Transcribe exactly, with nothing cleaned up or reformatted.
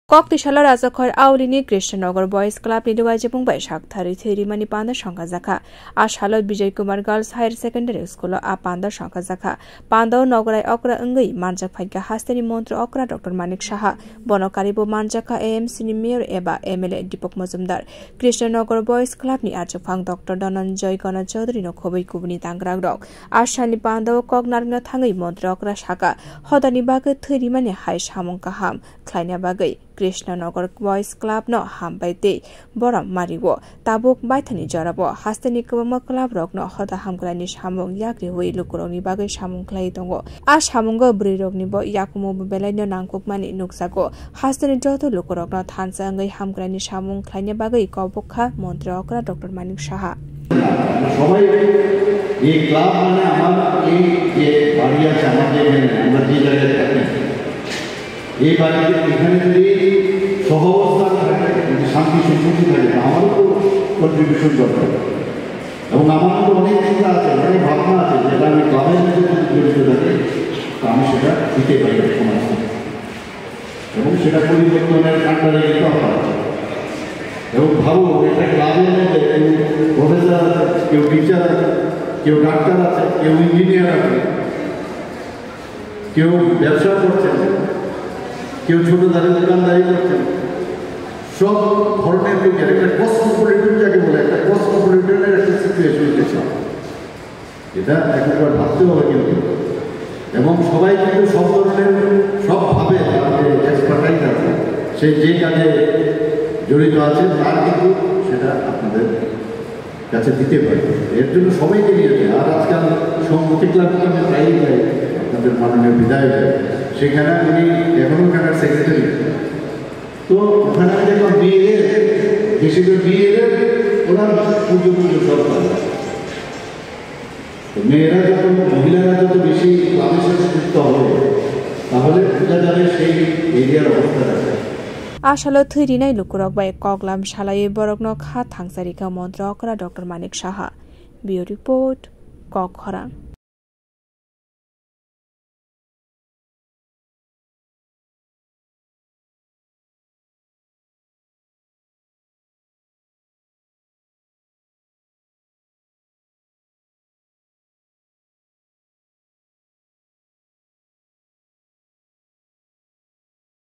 Kok tisalo Rajakhor Aulini Krishnanagar Boys Club ni duai jepung bai sak tharwi thwi rimani panda songkha jakha. A salo Bijay Kumar Girls Higher Secondary School o a panda songkha jakha. Panda o nograi okra wngwi manjak phaikha hasteni montri okra Doctor Manik Saha. Bono karibo manjakha A M C ni mayor eba M L A Deepak Majumdar. Krishnanagar Boys Club ni achukphang Doctor Dhananjay Gana Chaudhary no khobwi kubuni tangrak rok. A sani panda o kok narwkna thangwi montri okra saka, hodani bagwi thwi rimani hai samung kaham khlaina bagwi Krishnanagar Boys Club no hambai tei borom mario. Tabuk baithani jorao hasteni kwbangma club rokno hoda hamkraini samung yakriwi lukurokni bagwi samung khlaiwi tongo. A samungo bwrwirokni bo yakumo bo belaino nangkukmani nukjago. Hasteni joto lukurokno thansa wngwi hamkraini samung khlaina bagwi kobok kha montri okra Doctor Manik Saha. সবাই এই ক্লাব মানে আমার এই যে বাড়ি আছে, আমার যে এখানে আমরা যে জায়গায় থাকি, এই বাড়িতে এখানে যদি সহাবস্থান থাকে, যদি শান্তি সম্প্রীতি থাকে, তা আমারও তো কন্ট্রিবিউশন দরকার। এবং আমার তো অনেক চিন্তা আছে, অনেক ভাবনা আছে, যেটা আমি ক্লাবের মধ্যে যদি জড়িত থাকি, তা আমি সেটা দিতে পারি সমাজকে। এবং সেটা পরিবর্তনের কাণ্ডারি কিন্তু আমরা আছি। এবং ভাবো, একটা ক্লাবের মধ্যে কেউ প্রফেসর আছে, কেউ টিচার আছে, কেউ ডাক্তার আছে, কেউ ইঞ্জিনিয়ার আছে, কেউ ব্যবসা করছেন, কেউ ছোট দাঁড়ি দোকানদারি করছেন, সব ধরনের লোকের একটা কসমোপলিটন যাকে বলে, একটা কসমোপলিটনের একটা সিচুয়েশন হচ্ছে। এটা একবার ভাবতে হবে কিন্তু। এবং সবাই কিন্তু সব ধরনের, সবভাবে তার যে এক্সপার্টাইজ আছে, সে যে কাজে জড়িত আছে, তার কিন্তু সেটা আপনাদের কাছে দিতে পারে। এর জন্য সবাইকে নিয়ে যায়। আর আজকাল সংহতি ক্লাবে আমি প্রায়ই যাই, আপনাদের মাননীয় বিধায়ক, সেখানে উনি এখনো ওখানকার সেক্রেটারি। তো ওখানে আমি দেখলাম মেয়েদের, বেশিরভাগ মেয়েদের ওরা পুজো পুজো সব করে। তো মেয়েরা যত, মহিলারা যত বেশি ক্লাবের সাথে যুক্ত হবে, তাহলে বোঝা যাবে সেই এরিয়ার অবস্থাটা। A salo thwi rinai lukurok bai koklam salaiwi borokno kha thangsari kha montri okra Doctor Manik Saha. Bureau Report, Kok Khorang.